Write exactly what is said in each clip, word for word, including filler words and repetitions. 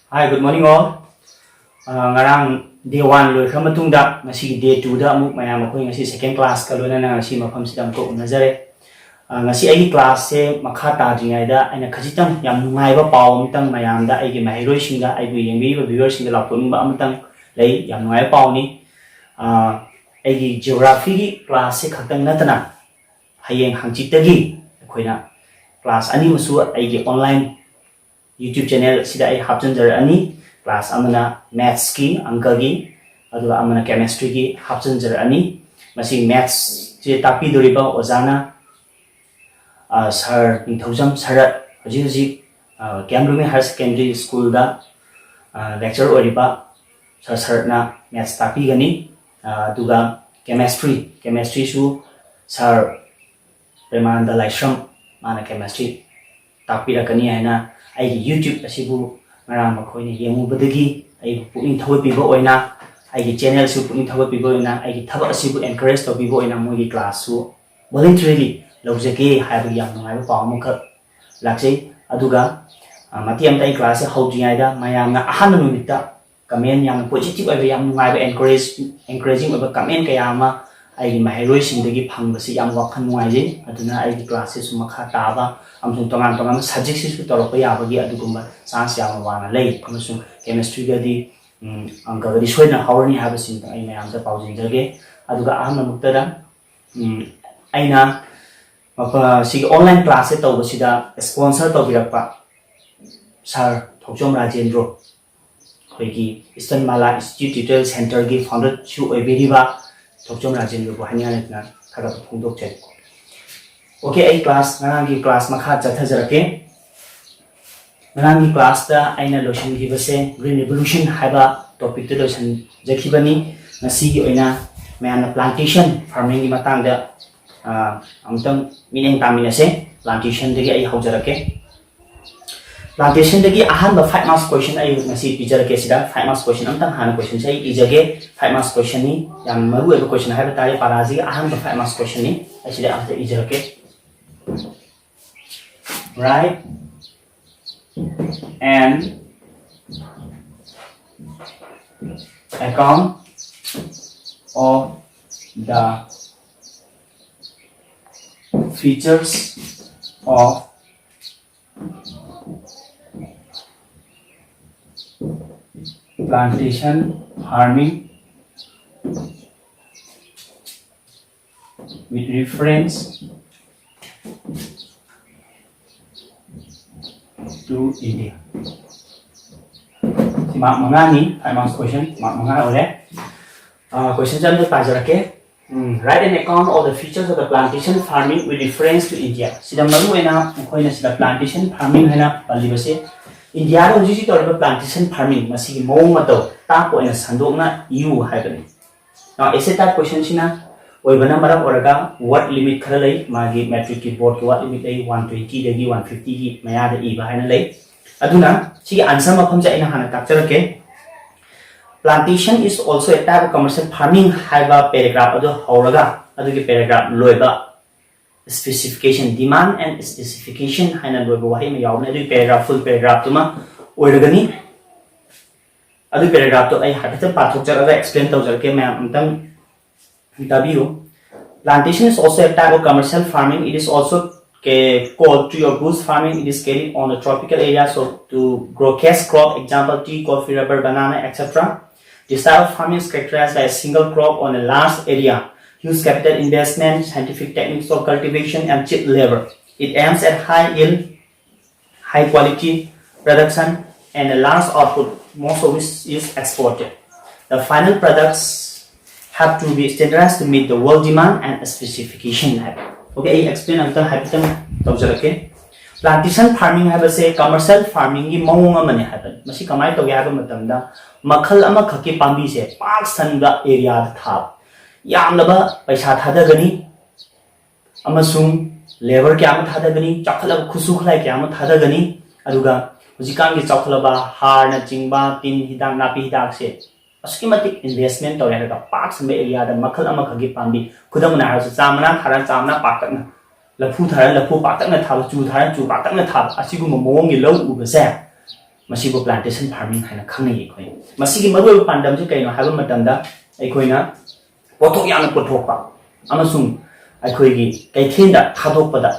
Hi, good morning all. ꯑ, ꯉꯔꯥꯡ day one ꯂꯣꯏꯈ꯭ꯔ ꯃꯇꯨꯡꯗ ꯉꯁꯤꯒꯤ day twoꯗ ꯑꯃꯨꯛ ꯃꯌꯥꯝ ꯑꯩꯈꯣꯏ ꯉꯁꯤ second classꯀ ꯂꯣꯏꯅꯅ ꯉꯁꯤ ꯃꯐꯝꯁꯤꯗ ꯑꯃꯨꯛꯀ ꯎꯅꯖꯔꯦ꯫ ꯑ, ꯉꯁꯤ ꯑꯩꯒꯤ classꯁꯦ ꯃꯈꯥ ꯇꯥꯗ꯭ꯔꯤꯉꯩꯗ ꯑꯩꯅ ꯈꯖꯤꯛꯇꯪ ꯌꯥꯝ ꯅꯨꯡꯉꯥꯏꯕ ꯄꯥꯎ ꯑꯃꯇꯪ ꯃꯌꯥꯝꯗ, ꯑꯩꯒꯤ ꯃꯍꯩꯔꯣꯏꯁꯤꯡꯗ, ꯑꯩꯕꯨ ꯌꯦꯡꯕꯤꯔꯤꯕ viewerꯁꯤꯡꯗ ꯂꯥꯎꯊꯣꯛꯅꯤꯡꯕ ꯑꯃꯇꯪ ꯂꯩ꯫ ꯌꯥꯝ ꯅꯨꯡꯉꯥꯏꯕ ꯄꯥꯎꯅꯤ꯫ ꯑ, ꯑꯩꯒꯤ geographyꯒꯤ classꯁꯦ ꯈꯛꯇꯪ ꯅꯠꯇꯅ ꯍꯌꯦꯡ ꯍꯪꯆꯤꯠꯇꯒꯤ ꯑꯩꯈꯣꯏꯅ class ꯑꯅꯤ ꯑꯃꯁꯨ ꯑꯩꯒꯤ online YouTube channel ꯑꯁꯤꯗ ꯑꯩ ꯍꯥꯞꯆꯤꯟꯖꯔꯛꯑꯅꯤ꯫ Class ꯑꯃꯅ mathsꯀꯤ, ꯑꯪꯀꯒꯤ, ꯑꯗꯨꯒ ꯑꯃꯅ chemistryꯒꯤ ꯍꯥꯞꯆꯤꯟꯖꯔꯛꯑꯅꯤ꯫ ꯃꯁꯤ mathsꯁꯦ ꯇꯥꯛꯄꯤꯗꯣꯔꯤꯕ ꯑꯣꯖꯥꯅ, ꯑ, Sir ꯅꯤꯡꯊꯧꯖꯝ ꯁꯔꯠ, ꯍꯧꯖꯤꯛ ꯍꯧꯖꯤꯛ, ꯑ, ꯀꯦ ꯑꯦꯝ ꯔꯨꯃꯤ Higher Secondary Schoolꯗ, ꯑ, lecturer ꯑꯣꯏꯔꯤꯕ Sir ꯁꯔꯠꯅ maths ꯇꯥꯛꯄꯤꯒꯅꯤ꯫ ꯑ, ꯑꯗꯨꯒ chemistry, chemistryꯁꯨ Sir ꯄ꯭ꯔꯦꯃꯥꯅꯟꯗ ꯂꯥꯏꯁ꯭ꯔꯝ, ꯃꯥꯅ chemistry ꯇꯥꯛꯄꯤꯔꯛꯀꯅꯤ ꯍꯥꯏꯅ ꯑꯩꯒꯤ YouTube ꯑꯁꯤꯕꯨ ꯉꯔꯥꯡ ꯃꯈꯣꯏꯅ ꯌꯦꯡꯉꯨꯕꯗꯒꯤ ꯑꯩꯕꯨ ꯄꯨꯛꯅꯤꯡ ꯊꯧꯒꯠꯄꯤꯕ ꯑꯣꯏꯅ, ꯑꯩꯒꯤ channelꯁꯨ ꯄꯨꯛꯅꯤꯡ ꯊꯧꯒꯠꯄꯤꯕ ꯑꯣꯏꯅ, ꯑꯩꯒꯤ ꯊꯕꯛ ꯑꯁꯤꯕꯨ encourage ꯇꯧꯕꯤꯕ ꯑꯣꯏꯅ ꯃꯣꯏꯒꯤ classꯁꯨ voluntarily ꯂꯧꯖꯒꯦ ꯍꯥꯏꯕꯒꯤ ꯌꯥꯝ ꯅꯨꯡꯉꯥꯏꯕ ꯄꯥꯎ ꯑꯃꯈꯛ ꯂꯥꯛꯆꯩ꯫ ꯑꯗꯨꯒ, ꯑ, ꯃꯇꯦꯛ ꯑꯃꯇ ꯑꯩ classꯁꯦ ꯍꯧꯗ꯭ꯔꯤꯉꯩꯗ ꯃꯌꯥꯝꯅ ꯑꯍꯥꯟꯕ ꯅꯨꯃꯤꯠꯇ comment ꯌꯥꯝꯅ positive ꯑꯣꯏꯕ, ꯌꯥꯝ ꯅꯨꯡꯉꯥꯏꯕ, encourage, encouraging ꯑꯣꯏꯕ comment ꯀꯌꯥ ꯑꯃ ꯑꯩꯒꯤ ꯃꯍꯩꯔꯣꯏꯁꯤꯡꯗꯒꯤ ꯐꯪꯕꯁꯤ ꯌꯥꯝ ꯋꯥꯈꯜ ꯅꯨꯡꯉꯥꯏꯖꯩ꯫ ꯑꯗꯨꯅ ꯑꯩꯒꯤ classꯁꯤꯁꯨ ꯃꯈꯥ ꯇꯥꯕ ꯑꯃꯁꯨꯡ ꯇꯣꯉꯥꯟ ꯇꯣꯉꯥꯟꯕ subjectꯁꯤꯁꯨ ꯇꯧꯔꯛꯄ ꯌꯥꯕꯒꯤ ꯑꯗꯨꯒꯨꯝꯕ chance ꯌꯥꯝꯅ ꯋꯥꯡꯅ ꯂꯩ꯫ ꯑꯃꯁꯨꯡ chemistryꯒꯗꯤ, ꯎꯝ, ꯑꯪꯀꯒꯗꯤ ꯁꯣꯏꯗꯅ ꯍꯧꯔꯅꯤ ꯍꯥꯏꯕꯁꯤꯃꯇꯪ ꯑꯩ ꯃꯌꯥꯝꯗ ꯄꯥꯎꯖꯦꯟꯖꯒꯦ꯫ ꯑꯗꯨꯒ ꯑꯍꯥꯟꯕꯃꯛꯇꯗ, ꯎꯝ, ꯑꯩꯅ ꯃꯐ-, ꯁꯤꯒꯤ online classꯁꯦ ꯇꯧꯕꯁꯤꯗ sponsor ꯇꯧꯕꯤꯔꯛꯄ Sir ꯊꯣꯛꯆꯣꯝ ꯔꯥꯖꯦꯟꯗ꯭ꯔꯣ, ꯑꯩꯈꯣꯏꯒꯤ Eastern Mala Institute Tutorial Centreꯒꯤ founderꯁꯨ ꯑꯣꯏꯕꯤꯔꯤꯕ ꯊꯣꯛꯆꯣꯝ ꯔꯥꯖꯦꯟꯗ꯭ꯔꯕꯨ ꯍꯥꯏꯅꯤꯡꯉꯥꯏ ꯂꯩꯇꯅ ꯊꯥꯒꯠꯄ ꯐꯣꯡꯗꯣꯛꯆꯔꯤ꯫ Okay, ꯑꯩ class, ꯉꯔꯥꯡꯒꯤ class ꯃꯈꯥ ꯆꯠꯊꯖꯔꯛꯀꯦ꯫ ꯉꯔꯥꯡꯒꯤ classꯇ ꯑꯩꯅ ꯂꯣꯏꯁꯤꯟꯈꯤꯕꯁꯦ Green Revolution ꯍꯥꯏꯕ topicꯇ ꯂꯣꯏꯁꯤꯟꯖꯈꯤꯕꯅꯤ꯫ ꯉꯁꯤꯒꯤ ꯑꯣꯏꯅ ꯃꯌꯥꯝꯅ plantation farmingꯒꯤ ꯃꯇꯥꯡꯗ, ꯑ, ꯑꯃꯨꯛꯇꯪ ꯃꯤꯠꯌꯦꯡ ꯇꯥꯃꯤꯟꯅꯁꯦ꯫ Plantationꯗꯒꯤ ꯑꯩ ꯍꯧꯖꯔꯛꯀꯦ꯫ Plantationꯗꯒꯤ ꯑꯍꯥꯟꯕ five marks question ꯑꯩ ꯉꯁꯤ ꯄꯤꯖꯔꯛꯀꯦ꯫ ꯁꯤꯗ five marks question ꯑꯝꯇꯪ ꯍꯥꯟꯅ questionꯁꯦ ꯑꯩ ꯏꯖꯒꯦ꯫ Five marks questionꯅꯤ, ꯌꯥꯝ ꯃꯔꯨ ꯑꯣꯏꯕ question ꯍꯥꯏꯕ ꯇꯥꯔꯦ꯫ ꯄꯥꯔꯥꯁꯤꯒꯤ ꯑꯍꯥꯟꯕ five marks questionꯅꯤ꯫ ꯑꯩ ꯁꯤꯗ ꯑꯝꯇ ꯏꯖꯔꯛꯀꯦ꯫ Write an Count of the features of plantation farming with reference to India. ꯁꯤ mark ꯃꯉꯥꯅꯤ, five marks question, mark ꯃꯉꯥ ꯑꯣꯏꯔꯦ꯫ ꯑꯥ, question ꯁꯦ ꯑꯝꯇ ꯄꯥꯖꯔꯛꯀꯦ꯫ ꯎꯝ, write an account of the features of the plantation farming with reference to India. ꯁꯤꯗ ꯃꯔꯨ ꯑꯣꯏꯅ ꯑꯩꯈꯣꯏꯅ ꯁꯤꯗ plantation farming ꯍꯥꯏꯅ ꯄꯜꯂꯤꯕꯁꯦ, ꯏꯟꯗꯤꯌꯥꯗ ꯍꯧꯖꯤꯛ ꯍꯧꯖꯤꯛ ꯇꯧꯔꯤꯕ plantation farming ꯃꯁꯤꯒꯤ ꯃꯑꯣꯡ ꯃꯇꯧ ꯇꯥꯛꯄ ꯑꯣꯏꯅ ꯁꯟꯗꯣꯛꯅ ꯏꯌꯨ ꯍꯥꯏꯕꯅꯤ꯫ Now, essay type question ꯁꯤꯅ ꯑꯣꯏꯕꯅ ꯃꯔꯝ ꯑꯣꯏꯔꯒ word limit ꯈꯔ ꯂꯩ, ꯃꯥꯒꯤ matric ꯀꯤ board ꯀꯤ word limit ꯂꯩ, one twenty ꯗꯒꯤ one fifty ꯒꯤ ꯃꯌꯥꯗ ꯏꯕ ꯍꯥꯏꯅ ꯂꯩ꯫ ꯑꯗꯨꯅ ꯁꯤꯒꯤ answer ꯃꯐꯝꯁꯦ ꯑꯩꯅ ꯍꯥꯟꯅ ꯇꯥꯛꯆꯔꯛꯀꯦ꯫ Plantation is also a type of commercial farming ꯍꯥꯏꯕ paragraph ꯑꯗꯨ ꯍꯧꯔꯒ ꯑꯗꯨꯒꯤ paragraph ꯂꯣꯏꯕ specification, demand and specification ꯍꯥꯏꯅ ꯂꯣꯏꯕ ꯋꯥꯍꯩ ꯑꯃ ꯌꯥꯎꯕꯅꯦ꯫ ꯑꯗꯨꯒꯤ paragraph, full paragraph ꯇꯨꯃ ꯑꯣꯏꯔꯒꯅꯤ꯫ ꯑꯗꯨꯒꯤ paragraph ꯇꯣ ꯑꯩ ꯍꯥꯏꯐꯦꯠꯇꯪ ꯄꯥꯊꯣꯛꯆꯔꯒ explain ꯇꯧꯖꯔꯛꯀꯦ, ꯃꯌꯥꯝ ꯑꯝꯇꯪ ꯇꯥꯕꯤꯌꯨ꯫ Plantation is also a type of commercial farming. It is also ca- called tree or bush farming. It is carried on the tropical areas of to grow cash crop, example tea, coffee, rubber, banana, et cetera. This type of farming is characterized by a single crop on a large area, huge capital investment, scientific techniques of cultivation, and cheap labor. It aims at high yield, high quality production, and a large output, most of which is exported. The final products have to be standardized to meet the world demand and specification ꯍꯥꯏꯕ꯫ Okay, ꯑꯩ explain ꯑꯝꯇ ꯍꯥꯏꯐꯦꯠꯇꯪ ꯇꯧꯖꯔꯛꯀꯦ꯫ Plantation farming ꯍꯥꯏꯕꯁꯦ commercial farming ꯒꯤ ꯃꯑꯣꯡ ꯑꯃꯅꯤ ꯍꯥꯏꯕꯅꯤ꯫ ꯃꯁꯤ ꯀꯃꯥꯏꯅ ꯇꯧꯒꯦ ꯍꯥꯏꯕ ꯃꯇꯝꯗ, ꯃꯈꯜ ꯑꯃꯈꯛꯀꯤ ꯄꯥꯝꯕꯤꯁꯦ ꯄꯥꯛ ꯁꯟꯕ area ꯗ ꯊꯥꯕ, ꯌꯥꯝꯂꯕ ꯄꯩꯁꯥ ꯊꯥꯗꯒꯅꯤ, ꯑꯃꯁꯨꯡ labor ꯀꯌꯥ ꯑꯃ ꯊꯥꯗꯒꯅꯤ, ꯆꯥꯎꯈꯠꯂꯕ ꯈꯨꯠꯁꯨ ꯈꯨꯠꯂꯥꯏ ꯀꯌꯥ ꯑꯃ ꯊꯥꯗꯒꯅꯤ, ꯑꯗꯨꯒ ꯍꯧꯖꯤꯛꯀꯥꯟꯒꯤ ꯆꯥꯎꯈꯠꯂꯕ ꯍꯥꯔꯅꯆꯤꯡꯕ, ꯇꯤꯟ ꯍꯤꯗꯥꯛ, ꯅꯥꯄꯤ ꯍꯤꯗꯥꯛꯁꯦ ꯑꯁꯨꯛꯀꯤ ꯃꯇꯤꯛ investment ꯇꯧꯔꯦ ꯍꯥꯏꯔꯒ, ꯄꯥꯛ ꯁꯟꯕ area ꯗ ꯃꯈꯜ ꯑꯃꯈꯛꯀꯤ ꯄꯥꯝꯕꯤ, ꯈꯨꯗꯝ ꯑꯣꯏꯅ ꯍꯥꯏꯔꯁꯨ, ꯆꯥꯝꯃꯅꯥ ꯊꯥꯔꯒ ꯆꯥꯝꯃꯅꯥ ꯄꯥꯛꯇꯛꯅ, ꯂꯐꯨ ꯊꯥꯔꯒ ꯂꯐꯨ ꯄꯥꯛꯇꯛꯅ ꯊꯥꯕ, ꯆꯨ ꯊꯥꯔꯒ ꯆꯨ ꯄꯥꯛꯇꯛꯅ ꯊꯥꯕ, ꯑꯁꯤꯒꯨꯝꯕ ꯃꯑꯣꯡꯒꯤ ꯂꯧ ꯎꯕꯁꯦ ꯃꯁꯤꯕꯨ plantation farming ꯍꯥꯏꯅ ꯈꯪꯅꯩ ꯑꯩꯈꯣꯏ꯫ ꯃꯁꯤꯒꯤ ꯃꯔꯨꯑꯣꯏꯕ ꯄꯥꯟꯗꯝꯁꯤ ꯀꯩꯅꯣ ꯍꯥꯏꯕ ꯃꯇꯝꯗ, ꯑꯩꯈꯣꯏꯅ ꯄꯣꯠꯊꯣꯛ ꯌꯥꯝꯅ ꯄꯨꯊꯣꯛꯄ ꯑꯃꯁꯨꯡ ꯑꯩꯈꯣꯏꯒꯤ ꯀꯩꯊꯦꯜꯗ ꯊꯥꯗꯣꯛꯄꯗ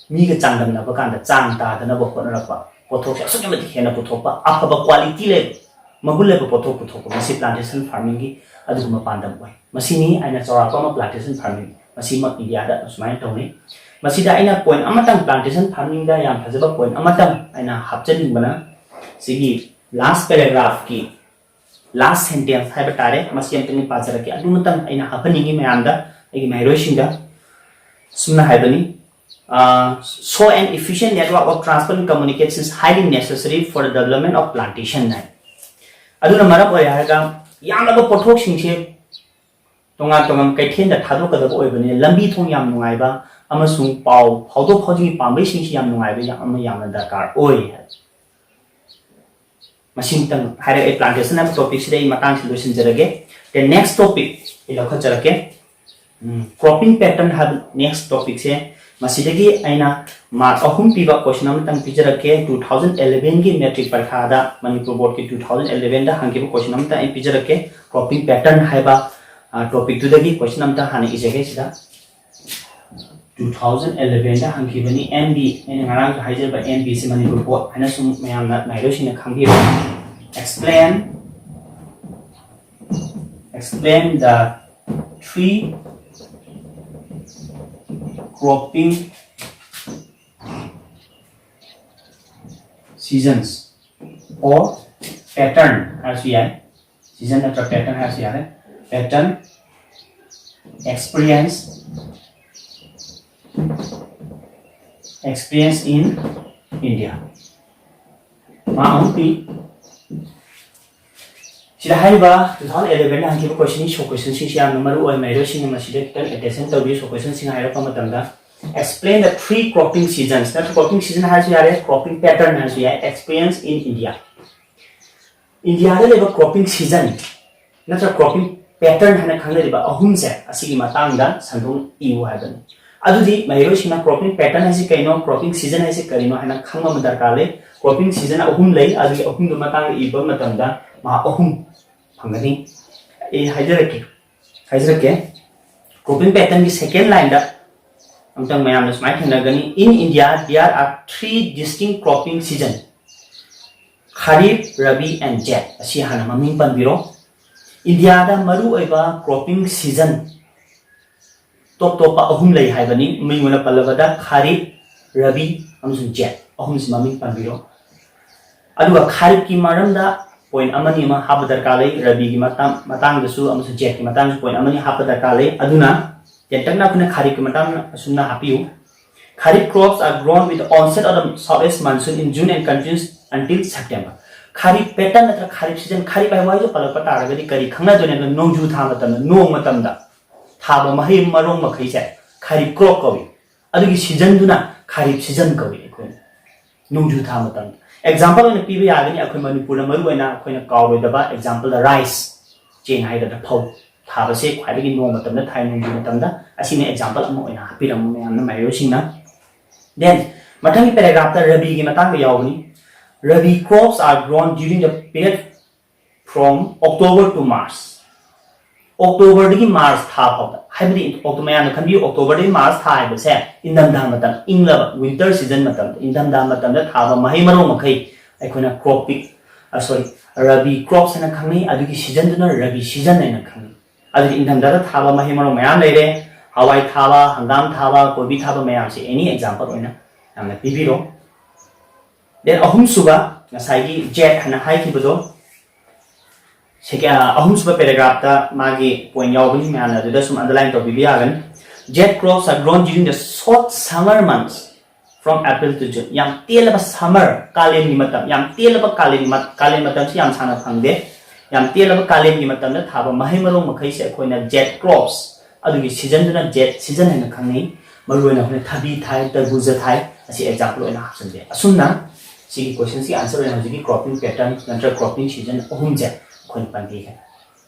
ꯃꯤꯒ ꯆꯥꯡꯗꯝꯅꯕ ꯀꯥꯟꯗ ꯆꯥꯡ ꯇꯥꯗꯅꯕ ꯍꯣꯠꯅꯔꯛꯄ, ꯄꯣꯠꯊꯣꯛꯁꯦ ꯑꯁꯨꯛꯀꯤ ꯃꯇꯤꯛ ꯍꯦꯟꯅ ꯄꯨꯊꯣꯛꯄ, ꯑꯐꯕ quality ꯂꯩꯕ, ꯃꯒꯨꯟ ꯂꯩꯕ ꯄꯣꯠꯊꯣꯛ ꯄꯨꯊꯣꯛꯄ, ꯃꯁꯤ plantation farmingꯒꯤ ꯑꯗꯨꯒꯨꯝꯕ ꯄꯥꯟꯗꯝ ꯑꯣꯏ꯫ ꯃꯁꯤꯅꯤ ꯑꯩꯅ ꯆꯥꯎꯔꯥꯛꯄ ꯑꯃ plantation farming, ꯃꯁꯤꯃꯛ ꯏꯟꯗꯤꯌꯥꯗ ꯑꯁꯨꯃꯥꯏꯅ ꯇꯧꯅꯩ꯫ ꯃꯁꯤꯗ ꯑꯩꯅ point ꯑꯃꯇꯪ, plantation farmingꯗ ꯌꯥꯝ ꯐꯖꯕ point ꯑꯃꯇꯪ ꯑꯩꯅ ꯍꯥꯞꯆꯅꯤꯡꯕꯅ, ꯁꯤꯒꯤ last paragraphꯀꯤ last sentence ꯍꯥꯏꯕ ꯇꯥꯔꯦ, ꯃꯁꯤ ꯑꯝꯇꯪ ꯄꯥꯖꯔꯛꯀꯦ꯫ ꯑꯗꯨꯃꯇꯪ ꯑꯩꯅ ꯍꯥꯞꯍꯟꯅꯤꯡꯉꯤ ꯃꯌꯥꯝꯗ, ꯑꯩꯒꯤ ꯃꯍꯩꯔꯣꯏꯁꯤꯡꯗ꯫ ꯁꯨꯝꯅ ꯍꯥꯏꯕꯅꯤ, "So an efficient network of transport and communication is highly necessary for the development of plantation" ꯍꯥꯏ꯫ ꯑꯗꯨꯅ ꯃꯔꯝ ꯑꯣꯏꯔꯦ ꯍꯥꯏꯔꯒ ꯌꯥꯝꯂꯕ ꯄꯣꯠꯊꯣꯛꯁꯤꯡꯁꯦ ꯇꯣꯉꯥꯟ ꯇꯣꯉꯥꯟ ꯀꯩꯊꯦꯜꯗ ꯊꯥꯗꯣꯛꯀꯗꯕ ꯑꯣꯏꯕꯅꯤꯅ ꯂꯝꯕꯤ ꯊꯣꯡ ꯌꯥꯝ ꯅꯨꯡꯉꯥꯏꯕ ꯑꯃꯁꯨꯡ ꯄꯥꯎ ꯐꯥꯎꯗꯣꯛ ꯐꯥꯎꯖꯤꯟꯒꯤ ꯄꯥꯝꯕꯩꯁꯤꯡꯁꯤ ꯌꯥꯝ ꯅꯨꯡꯉꯥꯏꯕ ꯌꯥꯝ ꯑꯃ ꯌꯥꯝꯅ ꯗꯔꯀꯥꯔ ꯑꯣꯏ ꯍꯥꯏ꯫ ꯃꯁꯤꯃꯇꯪ ꯍꯥꯏꯔꯒ ꯑꯩ plantation ꯍꯥꯏꯕ topicꯁꯤꯗ ꯑꯩ ꯃꯇꯥꯡꯁꯤ ꯂꯣꯏꯁꯤꯟꯖꯔꯒꯦ꯫ The next topic ꯑꯩ ꯂꯧꯈꯠꯆꯔꯛꯀꯦ꯫ Cropping pattern ꯍꯥꯏꯕ next topicꯁꯦ, ꯃꯁꯤꯗꯒꯤ ꯑꯩꯅ mark ꯑꯍꯨꯝ ꯄꯤꯕ question ꯑꯃꯇꯪ ꯄꯤꯖꯔꯛꯀꯦ꯫ Two thousand elevenꯒꯤ matric ꯄꯔꯤꯈꯥꯗ Manipur boardꯀꯤ two thousand elevenꯗ ꯍꯪꯈꯤꯕ question ꯑꯃꯇꯪ ꯑꯩ ꯄꯤꯖꯔꯛꯀꯦ꯫ Cropping pattern ꯍꯥꯏꯕ topicꯇꯨꯗꯒꯤ question ꯑꯃꯇ ꯍꯥꯟꯅ ꯏꯖꯒꯦ ꯁꯤꯗ꯫ Two thousand elevenꯗ ꯍꯪꯈꯤꯕꯅꯤ꯫ NB, ꯑꯩꯅ ꯉꯔꯥꯡꯁꯨ ꯍꯥꯏꯖꯕ NBꯁꯤ ꯃꯅꯤꯄꯨꯔ board ꯍꯥꯏꯅ ꯁꯨꯝ ꯃꯌꯥꯝꯅ ꯃꯍꯩꯔꯣꯏꯁꯤꯡꯅ ꯈꯪꯕꯤꯔꯣ꯫ Explain, explain the three cropping seasons or pattern ꯍꯥꯏꯔꯁꯨ ꯌꯥꯏ꯫ Season ꯅꯠꯇ꯭ꯔ pattern ꯍꯥꯏꯔꯁꯨ ꯌꯥꯔꯦ꯫ Pattern, experience, experience in India. Mark ꯑꯍꯨꯝ ꯄꯤ꯫ ꯁꯤꯗ ꯍꯥꯏꯔꯤꯕ two thousand elevenꯗ ꯍꯪꯈꯤꯕ questionꯅꯤ꯫ So questionꯁꯤꯡꯁꯤ ꯌꯥꯝꯅ ꯃꯔꯨ ꯑꯣꯏ, ꯃꯍꯩꯔꯣꯏꯁꯤꯡꯅ ꯃꯁꯤꯗ ꯈꯤꯇꯪ attention ꯇꯧꯕꯤꯌꯨ꯫ So questionꯁꯤꯡ ꯍꯥꯏꯔꯛꯄ ꯃꯇꯝꯗ, "Explain the three cropping seasons" ꯅꯠꯇ꯭ꯔ cropping season ꯍꯥꯏꯔꯁꯨ ꯌꯥꯔꯦ, cropping pattern ꯍꯥꯏꯔꯁꯨ ꯌꯥꯏ, "experience in India." ꯏꯟꯗꯤꯌꯥꯗ ꯂꯩꯕ cropping season ꯅꯠꯇ꯭ꯔꯒ cropping pattern ꯍꯥꯏꯅ ꯈꯪꯅꯔꯤꯕ ꯑꯍꯨꯝꯁꯦ, ꯑꯁꯤꯒꯤ ꯃꯇꯥꯡꯗ ꯁꯟꯗꯣꯛꯅ ꯏꯌꯨ ꯍꯥꯏꯕꯅꯤ꯫ ꯑꯗꯨꯗꯤ ꯃꯍꯩꯔꯣꯏꯁꯤꯡꯅ cropping pattern ꯍꯥꯏꯁꯤ ꯀꯩꯅꯣ, cropping season ꯍꯥꯏꯁꯤ ꯀꯔꯤꯅꯣ ꯍꯥꯏꯅ ꯈꯪꯕ ꯑꯃ ꯗꯔꯀꯥꯔ ꯂꯩ꯫ Cropping season ꯑꯍꯨꯝ ꯂꯩ, ꯑꯗꯨꯒꯤ ꯑꯍꯨꯝꯗꯨ ꯃꯇꯥꯡꯗ ꯏꯕ ꯃꯇꯝꯗ ꯃꯥꯔꯛ ꯑꯍꯨꯝ ꯐꯪꯒꯅꯤ꯫ ꯑꯩ ꯍꯥꯏꯖꯔꯛꯀꯦ, ꯍꯥꯏꯖꯔꯛꯀꯦ꯫ Cropping patternꯒꯤ second lineꯗ ꯑꯝꯇꯪ ꯃꯌꯥꯝꯅ ꯁꯨꯃꯥꯏꯅ ꯊꯦꯡꯅꯒꯅꯤ: "In India, there are three distinct cropping season: Kharif, Rabi and Zaid." ꯑꯁꯤ ꯍꯥꯟꯅ ꯃꯃꯤꯡ ꯄꯟꯕꯤꯔꯣ꯫ ꯏꯟꯗꯤꯌꯥꯗ ꯃꯔꯨꯑꯣꯏꯕ cropping season ꯇꯣꯞ ꯇꯣꯞꯄ ꯑꯍꯨꯝ ꯂꯩ ꯍꯥꯏꯕꯅꯤ꯫ ꯃꯤꯡ ꯑꯣꯏꯅ ꯄꯜꯂꯕꯗ Kharif, Rabi ꯑꯃꯁꯨꯡ Zaid ꯑꯍꯨꯝꯁꯤ ꯃꯃꯤꯡ ꯄꯟꯕꯤꯔꯣ꯫ ꯑꯗꯨꯒ Kharifꯀꯤ ꯃꯔꯝꯗ point ꯑꯃꯅꯤ ꯑꯃ ꯍꯥꯞꯄ ꯗꯔꯀꯥꯔ ꯂꯩ, Rabiꯒꯤ ꯃꯇꯥꯡ-, ꯃꯇꯥꯡꯗꯁꯨ ꯑꯃꯁꯨꯡ Zaidꯀꯤ ꯃꯇꯥꯡꯗꯁꯨ point ꯑꯃꯅꯤ ꯍꯥꯞꯄ ꯗꯔꯀꯥꯔ ꯂꯩ꯫ ꯑꯗꯨꯅ ꯇꯦꯟꯇꯛꯅ ꯑꯩꯈꯣꯏꯅ Kharifꯀꯤ ꯃꯇꯥꯡꯗ ꯑꯁꯨꯝꯅ ꯍꯥꯞꯄꯤꯌꯨ: "Kharif crops are grown with the onset of the southeast monsoon in June and continues until September." Kharif pattern ꯅꯠꯇ꯭ꯔꯒ Kharif season, Kharif ꯍꯥꯏꯕ ꯋꯥꯍꯩꯗꯣ ꯄꯜꯂꯛꯄ ꯇꯥꯔꯒꯗꯤ ꯀꯔꯤ ꯈꯪꯅꯗꯣꯏꯅꯣ ꯍꯥꯏꯕꯗ, ꯅꯣꯡꯖꯨ ꯊꯥ ꯃꯇꯝꯗ, ꯅꯣꯡ ꯃꯇꯝꯗ ꯊꯥꯕ ꯃꯍꯩ ꯃꯔꯣꯡ ꯃꯈꯩꯁꯦ Kharif crop ꯀꯧꯏ꯫ ꯑꯗꯨꯒꯤ seasonꯗꯨꯅ Kharif season ꯀꯧꯏ ꯑꯩꯈꯣꯏꯅ, ꯅꯣꯡꯖꯨ ꯊꯥ ꯃꯇꯝꯗ꯫ Example ꯑꯣꯏꯅ ꯄꯤꯕ ꯌꯥꯒꯅꯤ, ꯑꯩꯈꯣꯏ ꯃꯅꯤꯄꯨꯔꯗ ꯃꯔꯨꯑꯣꯏꯅ ꯑꯩꯈꯣꯏꯅ ꯀꯥꯎꯔꯣꯏꯗꯕ example ꯗ rice, ꯆꯦꯡ ꯍꯥꯏꯒꯗ꯭ꯔꯥ, ꯐꯧ ꯊꯥꯕꯁꯦ ꯈ꯭ꯋꯥꯏꯗꯒꯤ ꯅꯣꯡ ꯃꯇꯝꯗ ꯊꯥꯏ, ꯅꯣꯡꯖꯨ ꯃꯇꯝꯗ꯫ ꯑꯁꯤꯅ example ꯑꯃ ꯑꯣꯏꯅ ꯍꯥꯞꯄꯤꯔꯝꯃꯨ ꯃꯌꯥꯝꯅ, ꯃꯍꯩꯔꯣꯏꯁꯤꯡꯅ꯫ Then ꯃꯊꯪꯒꯤ paragraphꯇ Rabiꯒꯤ ꯃꯇꯥꯡꯗ ꯌꯥꯎꯕꯅꯤ: "Rabi crops are grown during the period from October to March." Octoberꯗꯒꯤ March ꯊꯥ ꯐꯥꯎꯗ, ꯍꯥꯏꯕꯗꯤ Octo-, ꯃꯌꯥꯝꯅ ꯈꯟꯕꯤꯌꯨ, Octoberꯗꯒꯤ March ꯊꯥ ꯍꯥꯏꯕꯁꯦ ꯏꯪꯊꯝꯊꯥ ꯃꯇꯝ, ꯏꯪꯂꯕ winter season ꯃꯇꯝꯗ, ꯏꯪꯊꯝꯊꯥ ꯃꯇꯝꯗ ꯊꯥꯕ ꯃꯍꯩ ꯃꯔꯣꯡ ꯃꯈꯩ ꯑꯩꯈꯣꯏꯅ cropping, ꯑ, sorry, Rabi crops ꯍꯥꯏꯅ ꯈꯪꯅꯩ꯫ ꯑꯗꯨꯒꯤ seasonꯗꯨꯅ Rabi season ꯍꯥꯏꯅ ꯈꯪꯅꯩ꯫ ꯑꯗꯨꯗꯤ ꯏꯪꯊꯝꯊꯥꯗ ꯊꯥꯕ ꯃꯍꯩ ꯃꯔꯣꯡ ꯃꯌꯥꯝ ꯂꯩꯔꯦ: ꯍꯋꯥꯏ ꯊꯥꯕ, ꯍꯪꯒꯥꯝ ꯊꯥꯕ, ꯀꯣꯕꯤ ꯊꯥꯕ ꯃꯌꯥꯝꯁꯦ any example ꯑꯣꯏꯅ ꯌꯥꯝꯅ ꯄꯤꯕꯤꯔꯣ꯫ Then ꯑꯍꯨꯝꯁꯨꯕ, ꯉꯁꯥꯏꯒꯤ Zaid ꯍꯥꯏꯅ ꯍꯥꯏꯈꯤꯕꯗꯣ, second, ꯑ, ꯑꯍꯨꯝꯁꯨꯕ paragraphꯇ ꯃꯥꯒꯤ point ꯌꯥꯎꯕꯅꯤ, ꯃꯌꯥꯝꯅ ꯑꯗꯨꯗ ꯁꯨꯝ underline ꯇꯧꯕꯤꯕ ꯌꯥꯒꯅꯤ: "Zaid crops are grown during the short summer months from April to June." ꯌꯥꯝ ꯇꯦꯜꯂꯕ summer, ꯀꯥꯂꯦꯟꯒꯤ ꯃꯇꯝ, ꯌꯥꯝ ꯇꯦꯜꯂꯕ ꯀꯥꯂꯦꯟꯒꯤ ꯃꯠ-, ꯀꯥꯂꯦꯟ ꯃꯇꯝꯁꯤ ꯌꯥꯝ ꯁꯥꯡꯅ ꯐꯪꯗꯦ꯫ ꯌꯥꯝ ꯇꯦꯜꯂꯕ ꯀꯥꯂꯦꯟꯒꯤ ꯃꯇꯝꯗ ꯊꯥꯕ ꯃꯍꯩ ꯃꯔꯣꯡ ꯃꯈꯩꯁꯦ ꯑꯩꯈꯣꯏꯅ Zaid crops, ꯑꯗꯨꯒꯤ seasonꯗꯨꯅ Zaid season ꯍꯥꯏꯅ ꯈꯪꯅꯩ꯫ ꯃꯔꯨꯑꯣꯏꯅ ꯑꯩꯈꯣꯏꯅ ꯊꯕꯤ ꯊꯥꯏ, ꯇꯔꯕꯨꯖ ꯊꯥꯏ, ꯑꯁꯤ example ꯑꯣꯏꯅ ꯍꯥꯞꯆꯟꯖꯩ꯫ ꯑꯁꯨꯝꯅ ꯁꯤꯒꯤ questionꯁꯤꯒꯤ answer ꯑꯣꯏꯅ ꯍꯧꯖꯤꯛꯀꯤ cropping pattern ꯅꯠꯇ꯭ꯔꯒ cropping season ꯑꯍꯨꯝꯁꯦ ꯑꯩꯈꯣꯏꯅ ꯄꯟꯕꯤꯈ꯭ꯔꯦ꯫